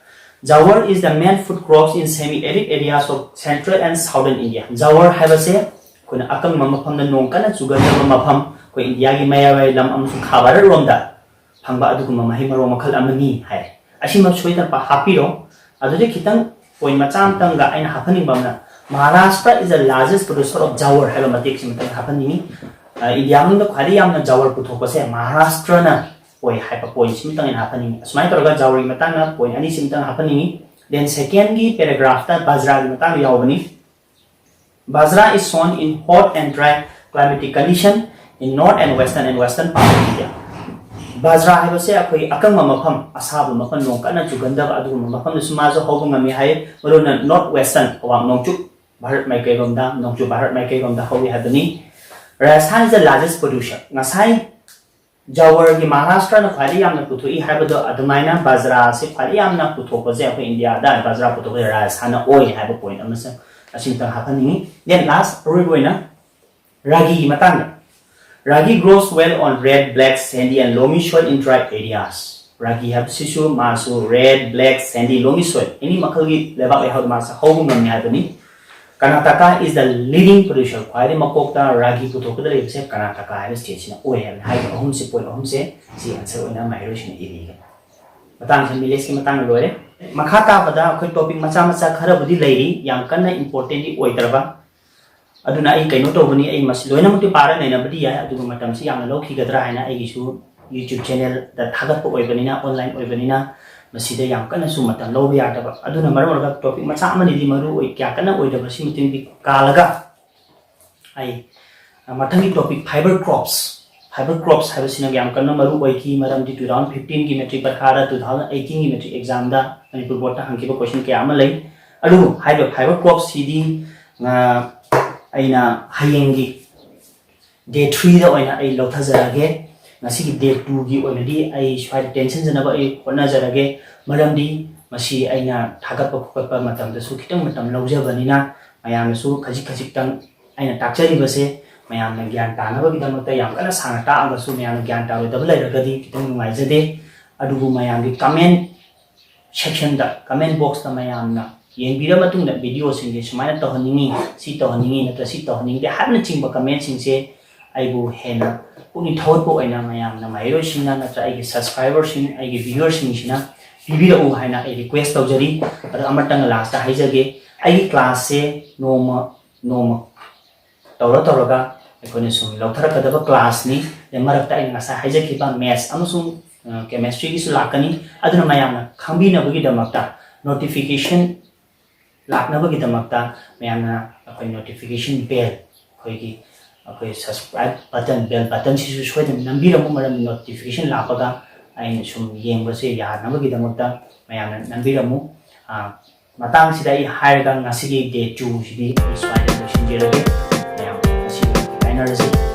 "Jawar is the main food crops in semi-arid areas of central and southern India." Jowar ꯍꯥꯏꯕꯁꯦ ꯑꯩꯈꯣꯏꯅ ꯑꯀꯪꯕ ꯃꯐꯝꯗ, ꯅꯣꯡ ꯀꯟꯅ ꯆꯨꯒꯟꯗꯕ ꯃꯐꯝ, ꯑꯩꯈꯣꯏ ꯏꯟꯗꯤꯌꯥꯒꯤ ꯃꯌꯥꯏꯋꯥꯏ ꯂꯝ ꯑꯃꯁꯨꯡ ꯈꯥ ꯚꯥꯔꯠ ꯔꯣꯝꯗ ꯐꯪꯕ ꯑꯗꯨꯒꯨꯝꯕ ꯃꯍꯩ ꯃꯔꯣꯡ ꯃꯈꯜ ꯑꯃꯅꯤ ꯍꯥꯏ꯫ ꯑꯁꯤꯃ ꯁꯣꯏꯗꯅ ꯄꯥ-, ꯍꯥꯞꯄꯤꯔꯣ꯫ ꯑꯗꯨꯗꯤ ꯈꯤꯇꯪ ꯄꯣꯏꯟ ꯃꯆꯥ ꯑꯃꯇꯪꯒ ꯑꯩꯅ ꯍꯥꯞꯍꯟꯅꯤꯡꯕ ꯑꯃꯅ, "Maharashtra is the largest producer of jawar" ꯍꯥꯏꯕ ꯃꯇꯦꯛꯁꯤꯃꯇꯪ ꯍꯥꯞꯍꯟꯅꯤꯡꯉꯤ꯫ ꯑ, ꯏꯟꯗꯤꯌꯥ ꯃꯅꯨꯡꯗ ꯈ꯭ꯋꯥꯏꯗꯒꯤ ꯌꯥꯝꯅ ꯖꯋꯔ ꯄꯨꯊꯣꯛꯄꯁꯦ ꯃꯍꯥꯔꯥꯁꯇ꯭ꯔꯅ ꯑꯣꯏ ꯍꯥꯏꯕ ꯄꯣꯏꯟꯁꯤꯃꯇꯪ ꯑꯩꯅ ꯍꯥꯞꯍꯟꯅꯤꯡꯉꯤ꯫ ꯑꯁꯨꯃꯥꯏꯅ ꯇꯧꯔꯒ ꯖꯋꯔꯒꯤ ꯃꯇꯥꯡꯗ ꯄꯣꯏꯟ ꯑꯅꯤꯁꯤꯃꯇꯪ ꯍꯥꯞꯍꯟꯅꯤꯡꯉꯤ꯫ Then secondꯒꯤ paragraphꯇ ꯕꯥꯖ꯭ꯔꯥꯒꯤ ꯃꯇꯥꯡꯗ ꯌꯥꯎꯕꯅꯤ꯫ "Bajra is sown in hot and dry climatic condition in north and western and western part of India." ꯕꯥꯖ꯭ꯔꯥ ꯍꯥꯏꯕꯁꯦ ꯑꯩꯈꯣꯏ ꯑꯀꯪꯕ ꯃꯐꯝ, ꯑꯁꯥꯕ ꯃꯐꯝ, ꯅꯣꯡ ꯀꯟꯅ ꯆꯨꯒꯟꯗꯕ ꯑꯗꯨꯒꯨꯝꯕ ꯃꯐꯝꯗꯁꯨ ꯃꯥꯁꯨ ꯍꯧꯕ ꯉꯝꯃꯤ ꯍꯥꯏ꯫ ꯃꯔꯨ ꯑꯣꯏꯅ north western, ꯑꯋꯥꯡ ꯅꯣꯡꯆꯨꯞ ꯚꯥꯔꯠ ꯃꯥꯏꯀꯩꯔꯣꯝꯗ, ꯅꯣꯡꯆꯨꯞ ꯚꯥꯔꯠ ꯃꯥꯏꯀꯩꯔꯣꯝꯗ ꯍꯧꯏ ꯍꯥꯏꯕꯅꯤ꯫ Rajasthan is the largest producer. ꯉꯁꯥꯏ ꯖꯋꯔꯒꯤ ꯃꯍꯥꯔꯥꯁꯇ꯭ꯔꯅ ꯈ꯭ꯋꯥꯏꯗꯒꯤ ꯌꯥꯝꯅ ꯄꯨꯊꯣꯛꯏ ꯍꯥꯏꯕꯗꯣ ꯑꯗꯨꯃꯥꯏꯅ ꯕꯥꯖ꯭ꯔꯥꯁꯦ ꯈ꯭ꯋꯥꯏꯗꯒꯤ ꯌꯥꯝꯅ ꯄꯨꯊꯣꯛꯄꯁꯦ ꯑꯩꯈꯣꯏ ꯏꯟꯗꯤꯌꯥꯗ ꯕꯥꯖ꯭ꯔꯥ ꯄꯨꯊꯣꯛꯄꯁꯦ ꯔꯥꯖꯁꯊꯥꯟꯅ ꯑꯣꯏ ꯍꯥꯏꯕ ꯄꯣꯏꯟ ꯑꯃꯁꯨ ꯑꯁꯤꯃꯇꯪ ꯍꯥꯞꯍꯟꯅꯤꯡꯉꯤ꯫ Then last, ꯑꯔꯣꯏꯕ ꯑꯣꯏꯅ ꯔꯥꯒꯤꯒꯤ ꯃꯇꯥꯡꯗ, "Ragi grows well on red, black, sandy and loamy soil in dry areas." ꯔꯥꯒꯤ ꯍꯥꯏꯕꯁꯤꯁꯨ ꯃꯥꯁꯨ red, black, sandy, loamy soil, ꯑꯦꯅꯤ ꯃꯈꯜꯒꯤ ꯂꯩꯕꯥꯛ ꯂꯩꯍꯥꯎꯗ ꯃꯥꯁꯦ ꯍꯧꯕ ꯉꯝꯃꯤ ꯍꯥꯏꯕꯅꯤ꯫ Karnataka is the leading producer. ꯈ꯭ꯋꯥꯏꯗꯒꯤ ꯃꯀꯣꯛꯇ ꯔꯥꯒꯤ ꯄꯨꯊꯣꯛꯄꯗ ꯂꯩꯕꯁꯦ ꯀꯔꯅꯥꯇꯀꯥ ꯍꯥꯏꯕ ꯁ꯭ꯇꯦꯠꯁꯤꯅ ꯑꯣꯏ ꯍꯥꯏꯕꯅꯤ꯫ ꯍꯥꯏꯔꯤꯕ ꯑꯍꯨꯝꯁꯦ, ꯄꯣꯏꯟ ꯑꯍꯨꯝꯁꯦ, ꯁꯤ ꯑꯟꯁꯔ ꯑꯣꯏꯅ ꯃꯍꯩꯔꯣꯏꯁꯤꯡꯅ ꯏꯕꯤꯒꯅꯤ꯫ ꯃꯇꯥꯡꯁꯦ ꯃꯤꯂꯦꯠꯁꯀꯤ ꯃꯇꯥꯡꯗ ꯂꯣꯏꯔꯦ꯫ ꯃꯈꯥ ꯇꯥꯕꯗ ꯑꯩꯈꯣꯏ ꯇꯣꯄꯤꯛ ꯃꯆꯥ ꯃꯆꯥ ꯈꯔꯕꯨꯗꯤ ꯂꯩꯔꯤ, ꯌꯥꯝ ꯀꯟꯅ ꯏꯝꯄꯣꯔꯇꯦꯟꯗꯤ ꯑꯣꯏꯗ꯭ꯔꯕ꯫ ꯑꯗꯨꯅ ꯑꯩ ꯀꯩꯅꯣ ꯇꯧꯕꯅꯤ, ꯑꯩ ꯃꯁꯤ ꯂꯣꯏꯅꯃꯛꯇꯤ ꯄꯥꯔ ꯅꯩꯅꯕꯗꯤ ꯌꯥꯏ, ꯑꯗꯨꯒ ꯃꯇꯝꯁꯤ ꯌꯥꯝꯅ ꯂꯧꯈꯤꯒꯗ꯭ꯔꯥ ꯍꯥꯏꯅ ꯑꯩꯒꯤꯁꯨ YouTube channelꯗ ꯊꯥꯒꯠꯄ ꯑꯣꯏꯕꯅꯤꯅ, online ꯑꯣꯏꯕꯅꯤꯅ, ꯃꯁꯤꯗ ꯌꯥꯝ ꯀꯟꯅꯁꯨ ꯃꯇꯝ ꯂꯧꯕ ꯌꯥꯗꯕ꯫ ꯑꯗꯨꯅ ꯃꯔꯝ ꯑꯣꯏꯔꯒ ꯇꯣꯄꯤꯛ ꯃꯆꯥ ꯑꯃꯅꯤꯗꯤ ꯃꯔꯨ ꯑꯣꯏ, ꯀꯌꯥ ꯀꯟꯅ ꯑꯣꯏꯗꯕ, ꯁꯤꯃꯇꯪꯗꯤ ꯀꯥꯜꯂꯒ ꯑꯩ, ꯑ, ꯃꯊꯪꯒꯤ topic fiber crops, fiber crops ꯍꯥꯏꯕꯁꯤꯅ ꯌꯥꯝ ꯀꯟꯅ ꯃꯔꯨ ꯑꯣꯏꯈꯤ, ꯃꯔꯝꯗꯤ two thousand fifteenꯒꯤ matric ꯄꯔꯤꯈꯥꯗ, two thousand eighteenꯒꯤ matric examꯗ Manipur boardꯇ ꯍꯪꯈꯤꯕ question ꯀꯌꯥ ꯑꯃ ꯂꯩ꯫ ꯑꯗꯨꯕꯨ ꯍꯥꯏꯔꯤꯕ fiber cropsꯁꯤꯗꯤ, ꯑ, ꯑꯩꯅ ꯍꯌꯦꯡꯒꯤ day threeꯗ ꯑꯣꯏꯅ ꯑꯩ ꯂꯧꯊꯖꯔꯒꯦ꯫ ꯉꯁꯤꯒꯤ day twoꯒꯤ ꯑꯣꯏꯅꯗꯤ ꯑꯩ ꯁ꯭ꯋꯥꯏꯗ ꯇꯦꯟꯁꯤꯟꯖꯅꯕ ꯑꯩ ꯍꯣꯠꯅꯖꯔꯒꯦ, ꯃꯔꯝꯗꯤ ꯃꯁꯤ ꯑꯩꯅ ꯊꯥꯒꯠꯄ ꯈꯣꯠꯄ ꯃꯇꯝꯗꯁꯨ ꯈꯤꯇꯪ ꯃꯇꯝ ꯂꯧꯖꯕꯅꯤꯅ, ꯃꯌꯥꯝꯅꯁꯨ ꯈꯖꯤꯛ ꯈꯖꯤꯛꯇꯪ ꯑꯩꯅ ꯇꯥꯛꯆꯔꯤꯕꯁꯦ ꯃꯌꯥꯝꯅ ꯒ꯭ꯌꯥꯟ ꯇꯥꯅꯕꯒꯤꯗꯃꯛꯇ, ꯌꯥꯝ ꯀꯟꯅ ꯁꯥꯡꯅ ꯇꯥꯛꯑꯒꯁꯨ ꯃꯌꯥꯝꯅ ꯒ꯭ꯌꯥꯟ ꯇꯥꯔꯣꯏꯗꯕ ꯂꯩꯔꯒꯗꯤ ꯈꯤꯇꯪ ꯅꯨꯡꯉꯥꯏꯖꯗꯦ꯫ ꯑꯗꯨꯕꯨ ꯃꯌꯥꯝꯒꯤ comment section ꯗ, comment box ꯇ ꯃꯌꯥꯝꯅ ꯌꯦꯡꯕꯤꯔ ꯃꯇꯨꯡꯗ video ꯁꯤꯡꯁꯦ ꯁꯨꯃꯥꯏꯅ ꯇꯧꯍꯟꯅꯤꯡꯉꯤ, ꯁꯤ ꯇꯧꯍꯟꯅꯤꯡꯉꯤ ꯅꯠꯇ꯭ꯔ ꯁꯤ ꯇꯧꯍꯟꯅꯤꯡꯗꯦ ꯍꯥꯏꯕꯅꯆꯤꯡꯕ comment ꯁꯤꯡꯁꯦ ꯑꯩꯕꯨ ꯍꯦꯟꯅ ꯄꯨꯛꯅꯤꯡ ꯊꯧꯒꯠꯄ ꯑꯣꯏꯅ ꯃꯌꯥꯝꯅ, ꯃꯍꯩꯔꯣꯏꯁꯤꯡꯅ ꯅꯠꯇ꯭ꯔ ꯑꯩꯒꯤ subscriber ꯁꯤꯡ, ꯑꯩꯒꯤ viewer ꯁꯤꯡꯁꯤꯅ ꯄꯤꯕꯤꯔꯛꯎ ꯍꯥꯏꯅ ꯑꯩ request ꯇꯧꯖꯔꯤ꯫ ꯑꯗꯣ ꯑꯃꯇꯪ last ꯇ ꯍꯥꯏꯖꯒꯦ, ꯑꯩꯒꯤ class ꯁꯦ ꯅꯣꯡꯃ ꯅꯣꯡꯃ ꯇꯧꯔ ꯇꯧꯔꯒ ꯑꯩꯈꯣꯏꯅ ꯁꯨꯝ ꯂꯧꯊꯔꯛꯀꯗꯕ class ꯅꯤ꯫ ꯑꯗꯩ ꯃꯔꯛꯇ ꯑꯩꯅ ꯉꯁꯥꯏ ꯍꯥꯏꯖꯈꯤꯕ maths ꯑꯃꯁꯨꯡ, ꯑ, chemistry ꯒꯤꯁꯨ ꯂꯥꯛꯀꯅꯤ꯫ ꯑꯗꯨꯅ ꯃꯌꯥꯝꯅ ꯈꯪꯕꯤꯅꯕꯒꯤꯗꯃꯛꯇ, notification ꯂꯥꯛꯅꯕꯒꯤꯗꯃꯛꯇ ꯃꯌꯥꯝꯅ ꯑꯩꯈꯣꯏ notification bell, ꯑꯩꯈꯣꯏꯒꯤ, ꯑꯩꯈꯣꯏ subscribe button, bell button ꯁꯤꯁꯨ ꯁꯣꯏꯗꯅ ꯅꯝꯕꯤꯔꯝꯃꯨ, ꯃꯔꯝꯗꯤ notification ꯂꯥꯛꯄꯒ ꯑꯩꯅ ꯁꯨꯝ ꯌꯦꯡꯕꯁꯦ ꯌꯥꯅꯕꯒꯤꯗꯃꯛꯇ ꯃꯌꯥꯝꯅ ꯅꯝꯕꯤꯔꯝꯃꯨ꯫ ꯑ, ꯃꯇꯥꯡꯁꯤꯗ ꯑꯩ ꯍꯥꯏꯔꯒ ꯉꯁꯤꯒꯤ day two ꯁꯤꯗꯤ ꯑꯩ ꯁ꯭ꯋꯥꯏꯗ ꯂꯣꯏꯁꯤꯟꯖꯔꯒꯦ꯫ ꯃꯌꯥꯝ ꯉꯁꯤꯒꯤ ꯀꯥꯏꯅꯔꯁꯤ꯫